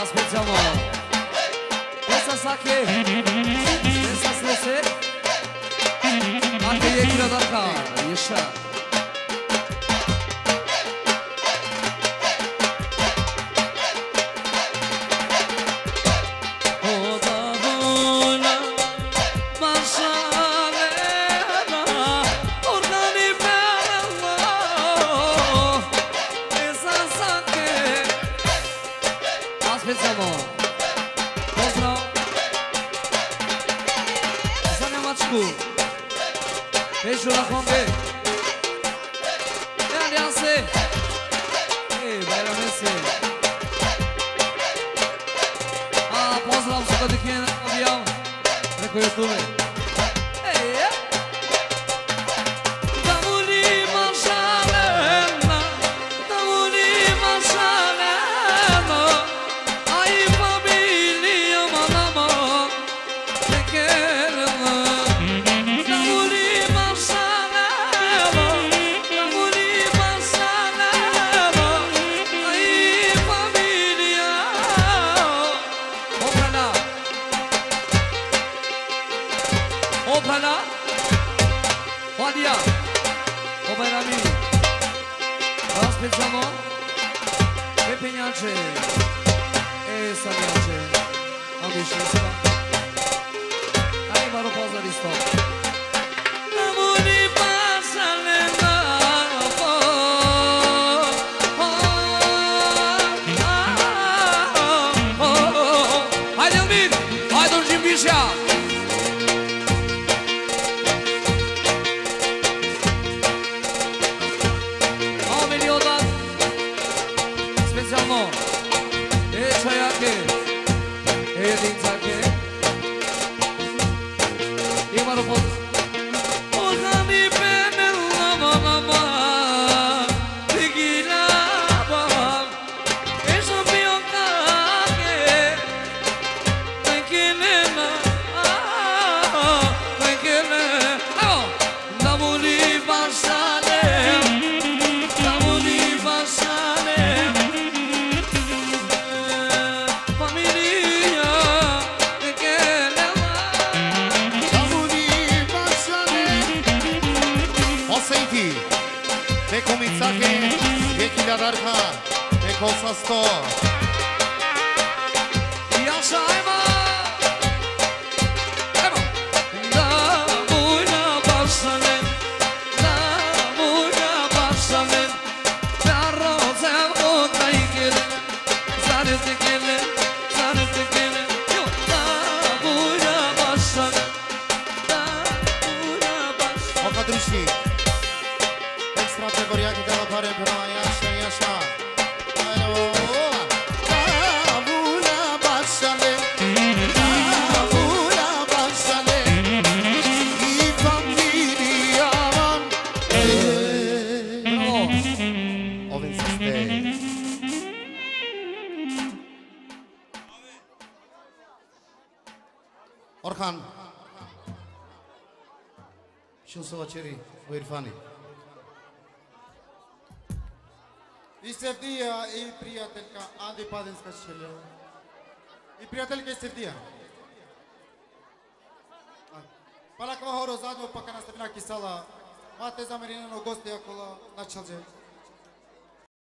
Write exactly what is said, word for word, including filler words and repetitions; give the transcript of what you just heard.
Specijalno. Pesa Sake. Pesa Srese. Ake jekh radarka. Ješa. Specijalno. Pozdrav. Za Nemačku. Pešura Honge. E, Alijase. E, Bajramese. A, pozdrav, so ka dikhen, objav preko YouTube. E, ja. Davuli mašalena, davuli mašalena, aj familija manama, tekelena. Davuli mašalena, davuli mašalena, aj familija. Oprala. Oprala. Fadija. O Bajrami. Specijalno. Pepinjače. E, Sanjače. Andišinska. Aj, baro pozdrav isto. Namuni pasalena. Ajde, Elmir. Ajde, Džimbiša. Alo, meni odat. Specijalno. E, čajake. E, dincake. I maro pod-, Orhani penel nama nama. Digila baba. Eso pio kake. Tekelena. Tekelena. Alo. Davuli pasalena, davuli pasalena, familija, tekelena. Davuli pasalena. O Sejdi, te komicake, e kiladarka, te kosasto. Jaša, ajmo. Ajmo. Da buja basalen, da buja basalen, da rozel o tajgel, zare tekele, zare tekele, jo, da buja basalen, da buja basalen. O Kadriši, ekstra pregorjaki dela pare, prema, jaša, jaša. Bravo. Oven saste. Orhan. Šun so vaćeri o Irfani. I Sevdija i prijateljka Andi Padenska Čelja. I prijateljka i Sevdija. Pala kava horo zadnjo, pa ka nastavina ki sala. Ma te zamerinena o gosti akola na čalđe.